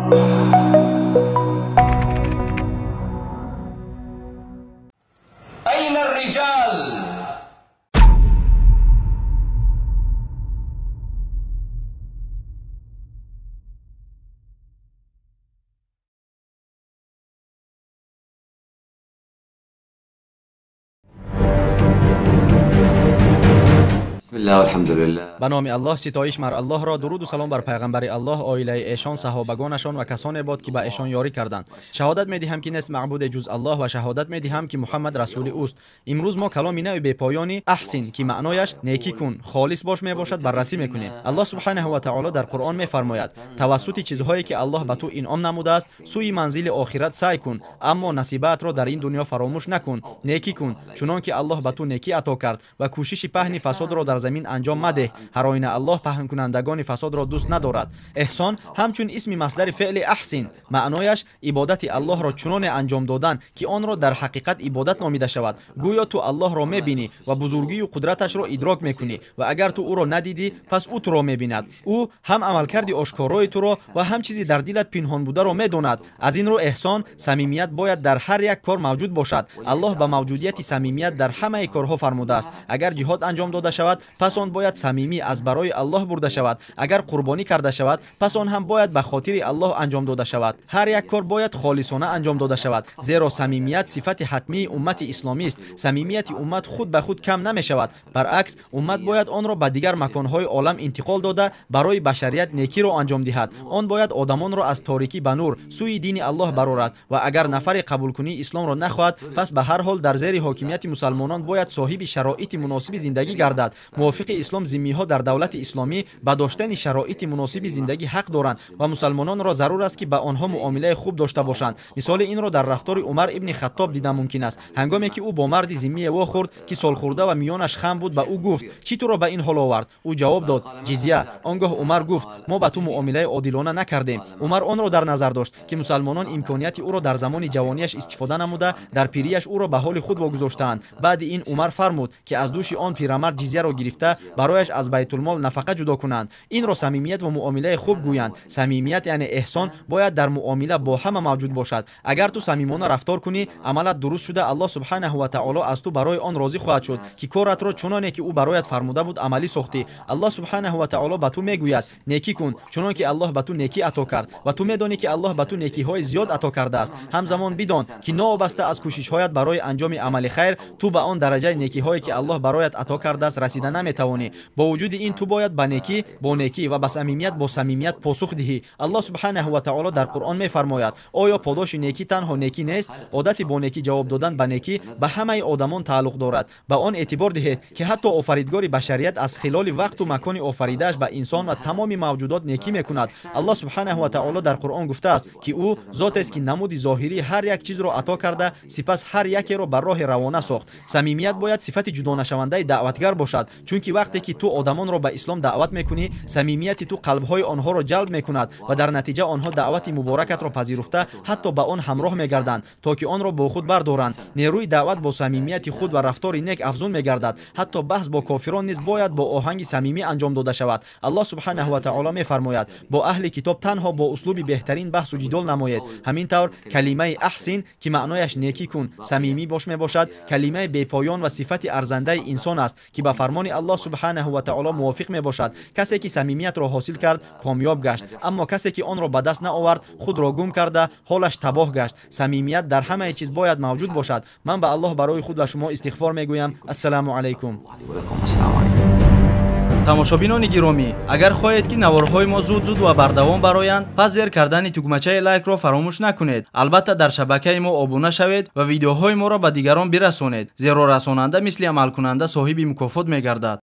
أين الرجال؟ Ба номи Аллоҳ, ситоиш мар Аллоҳро, дуруду салом бар пайғамбари Аллоҳ, оилаи эшон, саҳобагонашон ва касоне бод, ки ба эшон ёрӣ карданд. Шаҳодат медиҳам, ки нест маъбуде ҷуз Аллоҳ ва шаҳодат медиҳам, ки Муҳаммад расули ӯст. Имрӯз мо каломи нави бепоёни аҳсин, ки маънояш некӣ кун, холис бош мебошад, баррасӣ мекунем. Аллоҳ субҳанаҳу ва таоло дар Қуръон мефармояд: тавассути чизҳое ки Аллоҳ ба ту инъом намудааст, сӯи манзили охират саъй кун, аммо насибаатро дар ин дунё фаромӯш накун. Некӣ кун, чунон ки Аллоҳ ба ту некӣ ато кард, ва кӯшиши паҳни фасодро дар замин анҷом мадеҳ. Ҳар оина Аллоҳ паҳнкунандагони фасодро дӯст надорад. Эҳсон ҳамчун исми масдари феъли аҳсин, маънояш ибодати Аллоҳро чуноне анҷом додан, ки онро дар ҳақиқат ибодат номида шавад. Гӯё ту Аллоҳро мебинӣ ва бузургию қудраташро идрок мекунӣ, ва агар ту ӯро надидӣ, пас ӯ туро мебинад. Ӯ ҳам амалкарди ошкорои туро ва ҳам чизи дар дилат пинҳон бударо медонад. Аз ин рӯ эҳсон, самимият бояд дар ҳар як кор мавҷуд бошад. Аллоҳ ба мавҷудияти самимият дар ҳамаи корҳо фармудааст. Агар ҷиҳод анҷом дода шавад, пас он бояд самимӣ аз барои Аллоҳ бурда шавад. Агар қурбонӣ карда шавад, пас он ҳам бояд ба хотири Аллоҳ анҷом дода шавад. Ҳар як кор бояд холисона анҷом дода шавад, зеро самимият сифати ҳатмии уммати исломист. Самимияти уммат худ ба худ кам намешавад. Баръакс, уммат бояд онро ба дигар маконҳои олам интиқол дода, барои башарият некиро анҷом диҳад. Он бояд одамонро аз торикӣ ба нур, сӯи дини Аллоҳ барорад. Ва агар нафаре қабулкунии исломро нахоҳад, пас ба ҳар ҳол дар зери ҳокимияти мусалмонон бояд соҳиби шароити муносиби зиндагӣ гардад. Мувофиқи ислом, зиммиҳо дар давлати исломӣ ба доштани шароити муносиби зиндагӣ ҳақ доранд ва мусалмононро зарур аст, ки ба онҳо муомилаи хуб дошта бошанд. Мисоли инро дар рафтори Умар ибни Хаттоб дида мумкин аст. Ҳангоме ки ӯ бо марди зиммие вохӯрд, ки солхӯрда ва миёнаш хам буд, ба ӯ гуфт: чӣ туро ба ин ҳол овард? Ӯ ҷавоб дод: ҷизя. Он гоҳ Умар гуфт: мо ба ту муомилаи одилона накардем. Умар онро дар назар дошт, ки мусалмонон имконияти ӯро дар замони ҷавонияш истифода намуда, дар пирияш ӯро ба ҳоли худ вогузоштаанд. Баъди ин Умар фармуд, ки аз дӯши он пирамард ҷизяро гирифта, барояш аз байтулмол нафақа ҷудо кунанд. Инро самимият ва муомилаи хуб гӯянд. Самимият, яъне эҳсон, бояд дар муомила бо ҳама мавҷуд бошад. Агар ту самимона рафтор кунӣ, амалат дуруст шуда, Аллоҳ субҳанаҳу ва таоло аз ту барои он розӣ хоҳад шуд, ки коратро чуноне ки ӯ бароят фармуда буд амалӣ сохтӣ. Аллоҳ субҳанаҳу ва таоло ба ту мегӯяд: некӣ кун, чунон ки Аллоҳ ба ту некӣ ато кард. Ва ту медонӣ, ки Аллоҳ ба ту некиҳои зиёд ато кардааст. Ҳамзамон бидон, ки новобаста аз кӯшишҳоят барои анҷоми амали хайр, ту ба он дараҷаи некиҳое ки Аллоҳ бароят ато кардааст расида наметавонӣ. Бо вуҷуди ин ту бояд ба некӣ бо некӣ ва ба самимият бо самимият посух диҳӣ. Аллоҳ субҳанаҳу ва таоло дар Қуръон мефармояд: оё подоши некӣ танҳо некӣ нест? Одати бо некӣ ҷавоб додан ба некӣ ба ҳамаи одамон тааллуқ дорад. Ба он эътибор диҳед, ки ҳатто офаридгори башарият аз хилоли вақту макони офаридааш ба инсон ва тамоми мавҷудот некӣ мекунад. Аллоҳ субҳанаҳу ва таоло дар Қуръон гуфтааст, ки ӯ зотест, ки намуди зоҳирии ҳар як чизро ато карда, сипас ҳар якеро ба роҳи равона сохт. Самимият бояд сифати ҷудонашавандаи даъватгар бошад, чунки вақте ки ту одамонро ба ислом даъват мекунӣ, самимияти ту қалбҳои онҳоро ҷалб мекунад ва дар натиҷа онҳо даъвати муборакатро пазируфта, ҳатто ба он ҳамроҳ мегарданд, то ки онро бо худ бардоранд. Нерӯи даъват бо самимияти худ ва рафтори нек афзун мегардад. Ҳатто баҳс бо кофирон низ бояд бо оҳанги самимӣ анҷом дода шавад. Аллоҳ субҳанаҳу ва таоло мефармояд: бо аҳли китоб танҳо бо услуби беҳтарин баҳсу ҷидол намоед. Ҳамин тавр калимаи аҳсин, ки маънояш некӣ кун, самимӣ бош мебошад, калимаи бепоён ва сифати арзандаи инсон аст, ки ба фармони Аллоҳ субҳанаҳу ва таоло мувофиқ мебошад. Касе ки самимиятро ҳосил кард, комёб гашт, аммо касе ки онро ба даст наовард, худро гум карда, ҳолаш табоҳ гашт. Самимият дар ҳамаи чиз бояд мавҷуд бошад. Ман ба Аллоҳ барои худ ва шумо истиғфор мегӯям. Ассалому алайкум. Тамошобинони гиромӣ, агар хоҳед, ки наворҳои мо зуд-зуд ва бардавом бароянд, пас зер кардани тугмачаи лайкро фаромӯш накунед. Албатта дар шабакаи мо обуна шавед ва видеоҳои моро ба дигарон бирасонед, зеро расонанда мисли амалкунанда соҳиби мукофот мегардад.